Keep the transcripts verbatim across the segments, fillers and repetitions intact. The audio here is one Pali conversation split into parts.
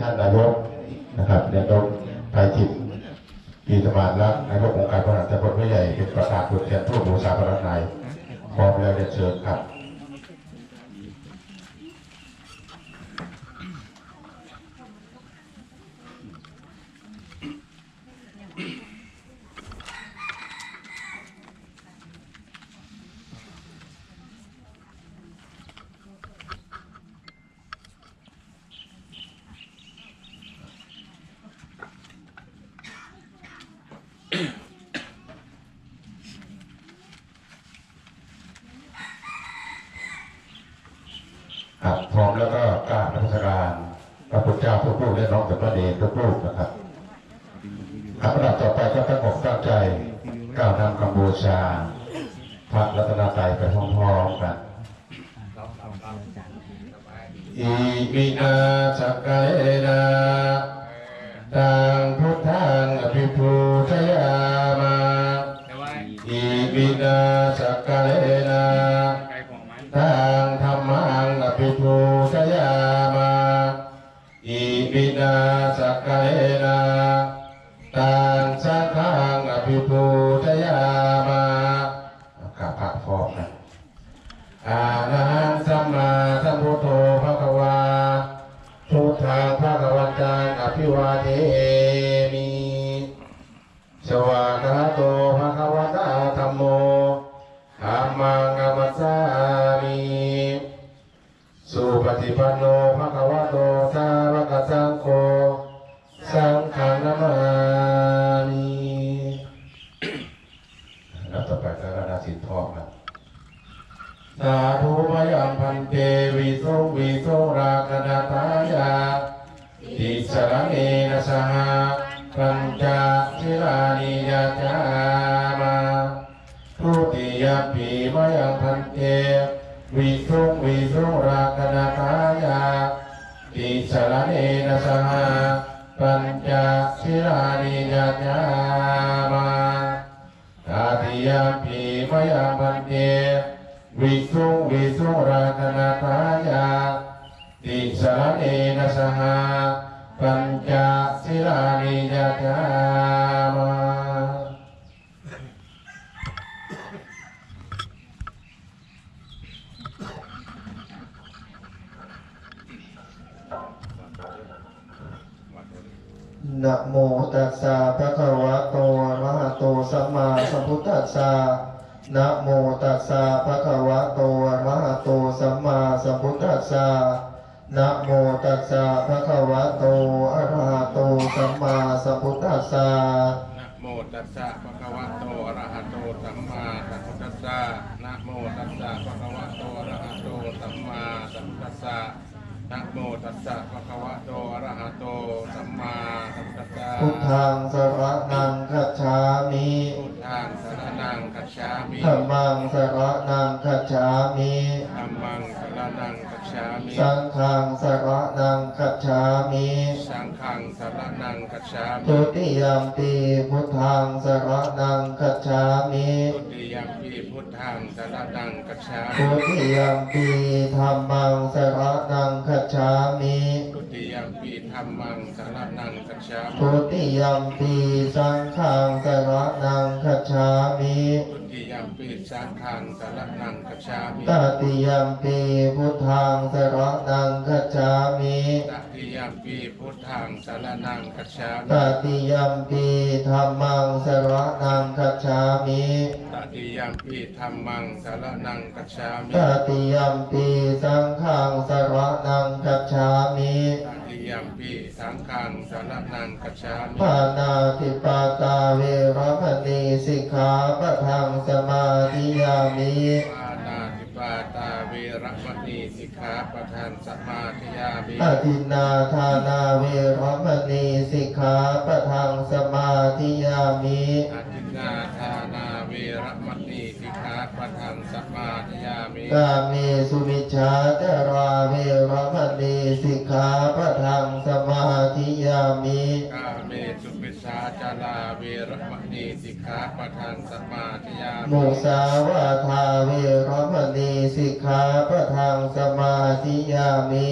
ท่านนายกนะครับ นายกไพจิตร ปีสมานรักษ์ นายกองค์การบริหารตำบลห้วยใหญ่ เป็นประธานตัวแทนผู้บูชาพระนารายณ์ พร้อมแล้วเรียนเชิญครับ ครับ พร้อมแล้วก็กราบนมัสการพระคุณเจ้าทุกรูปและน้องสามเณรทุกรูปนะครับ ครับ ลำดับต่อไปก็ตั้งอกตั้งใจกล่าวนำคำบูชาพระรัตนตรัยไปพร้อมๆกัน Iminā sakkārena taṃ buddhaṃ abhipūjayāma. Iminā sakkārena taṃ dhammaṃ abhipūjayāma. Iminā sakkārena taṃ saṅghaṃ abhipūjayāma. กราบพระพร้อมกัน Arahaṃ sammāsambuddho bhagavā. Buddhaṃ bhagavantaṃ abhivādemi. Svākkhāto bhagavatā dhammo. Dhammaṃ namassāmi. Supaṭipanno bhagavato sāvakasaṅgho. Saṅghaṃ namāmi. แล้วต่อไปก็รัตนศีลพร้อมกัน Sādhu mayaṃ bhante visuṃ visuṃ rakkhaṇatthāya tisaraṇena saha pañca sīlāni yācāma. Dutiyampi mayaṃ bhante visuṃ visuṃ rakkhaṇatthāya tisaraṇena saha pañca sīlāni yācāma. Tatiyampi mayaṃ bhante visuṃ visuṃ rakkhaṇatthāya tisaraṇena saha pañca sīlāni yācāma. Namo tassa bhagavato arahato sammāsambuddhassa. Namo tassa bhagavato arahato sammāsambuddhassa. Namo tassa bhagavato arahato sammāsambuddhassa. Namo tassa bhagavato arahato sammāsambuddhassa. Namo tassa bhagavato arahato sammāsambuddhassa. Namo tassa bhagavato arahato sammāsambuddhassa. Buddhaṃ saraṇaṃ gacchāmi. Buddhaṃ saraṇaṃ gacchāmi. Dhammaṃ saraṇaṃ gacchāmi. Dhammaṃ saraṇaṃ gacchāmi. Saṅghaṃ saraṇaṃ gacchāmi. Saṅghaṃ saraṇaṃ gacchāmi. Dutiyampi buddhaṃ saraṇaṃ gacchāmi. Dutiyampi buddhaṃ saraṇaṃ gacchāmi. Dutiyampi dhammaṃ saraṇaṃ gacchāmi. Dutiyampi dhammaṃ saraṇaṃ gacchāmi. Dutiyampi saṅghaṃ saraṇaṃ gacchāmi. Dutiyampi saṅghaṃ saraṇaṃ gacchāmi. Tatiyampi buddhaṃ saraṇaṃ gacchāmi. Tatiyampi buddhaṃ saraṇaṃ gacchāmi. Tatiyampi dhammaṃ saraṇaṃ gacchāmi. Tatiyampi dhammaṃ saraṇaṃ gacchāmi. Tatiyampi saṅghaṃ saraṇaṃ gacchāmi. Tatiyampi saṅghaṃ saraṇaṃ gacchāmi. Pāṇātipātā veramaṇī sikkhāpadaṃ samādiyāmi. Pāṇātipātā veramaṇī sikkhāpadaṃ samādiyāmi. Adinnādānā veramaṇī sikkhāpadaṃ samādiyāmi. Adinnādānā veramaṇī sikkhāpadaṃ samādiyāmi. Kāmesu micchācārā veramaṇī sikkhāpadaṃ samādiyāmi. Kāmesu micchācārā veramaṇī sikkhāpadaṃ samādiyāmi. Musāvādā veramaṇī sikkhāpadaṃ samādiyāmi.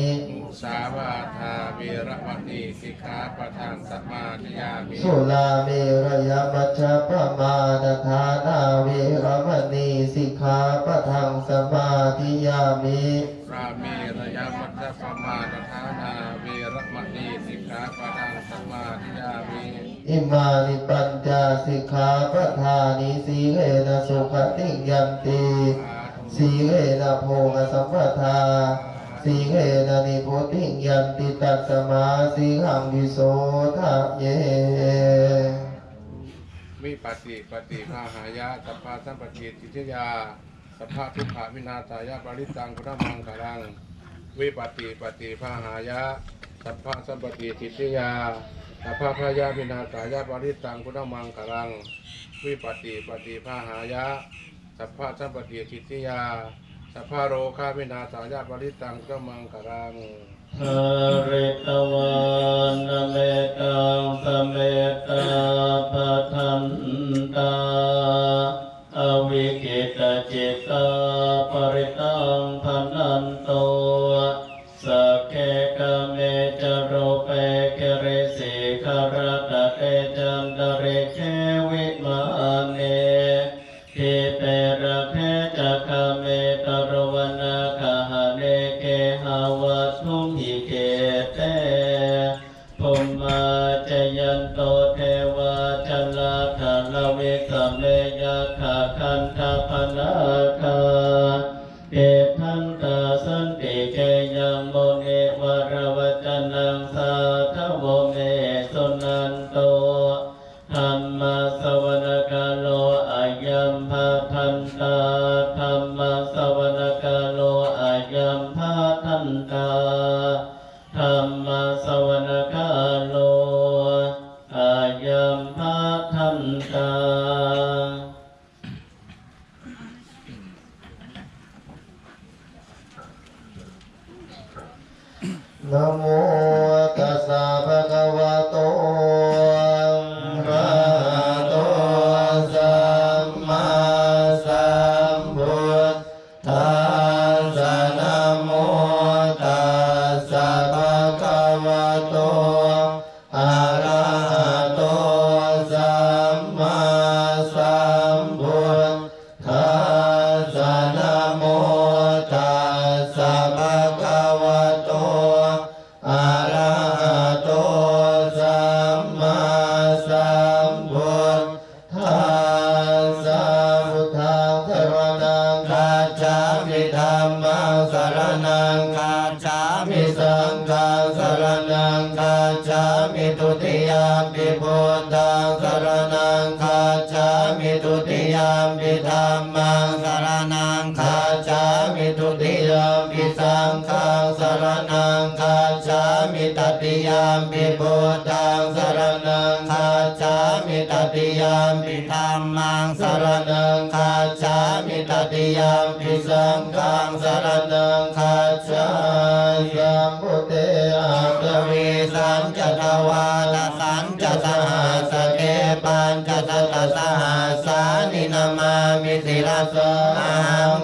Musāvādā veramaṇī sikkhāpadaṃ samādiyāmi. Surāmerayamajjapamādaṭṭhānā veramaṇī sikkhāpadaṃ samādiyāmi. Surāmerayamajjapamādaṭṭhānā veramaṇī sikkhāpadaṃ samādiyāmi. Imāni pañca sikkhāpadāni. Sīlena sugatiṃ yanti, sīlena bhogasampadā, sīlena nibbutiṃ yanti, tasmā sīlaṃ visodhaye. Vipattipaṭibāhāya sabbasampattisiddhiyā sabbadukkhavināsāya parittaṃ brūtha maṅgalaṃ. Vipattipaṭibāhāya sabbasampattisiddhiyā sabbabhayavināsāya parittaṃ brūtha maṅgalaṃ. Vipattipaṭibāhāya sabbasampattisiddhiyā sabbarogavināsāya parittaṃ brūtha maṅgalaṃ. Pharitvāna mettaṃ samettā bhadantā avikkhittacittā parittaṃ bhaṇantu. Sagge kāme ca rūpe girisikharataṭe cantalikkhe vimāne dīpe raṭṭhe ca gāme taruvanagahane gehavatthumhi khette bhummā cāyantu devā jalathalavisame yakkhagandhabbanāgā tiṭṭhantā santike yaṃ munivaravacanaṃ sādhavo me suṇantu. Dhammassavanakālo ayambhadantā. Dhammassavanakālo ayambhadantā. Dhammassavanakālo ayambhadantā. Namo tassa bhagavato arahato sammāsambuddhassa. Namo tassa bhagavato arahato sammāsambuddhassa. Namo tassa bhagavato arahato sammāsambuddhassa. Buddhaṃ saraṇaṃ gacchāmi. Dhammaṃ saraṇaṃ gacchāmi. Saṅghaṃ saraṇaṃ gacchāmi. Dutiyampi buddhaṃ saraṇaṃ gacchāmi. Dutiyampi dhammaṃ saraṇaṃ gacchāmi. Dutiyampi saṅghaṃ saraṇaṃ gacchāmi. Tatiyampi buddhaṃ saraṇaṃ gacchāmi. Tatiyampi dhammaṃ saraṇaṃ gacchāmi. Tatiyampi saṅghaṃ saraṇaṃ gacchāmi. Sambuddhe aṭṭhavīsañca dvādasañca sahassake pañcasatasahassāni namāmi sirasā ahaṃ.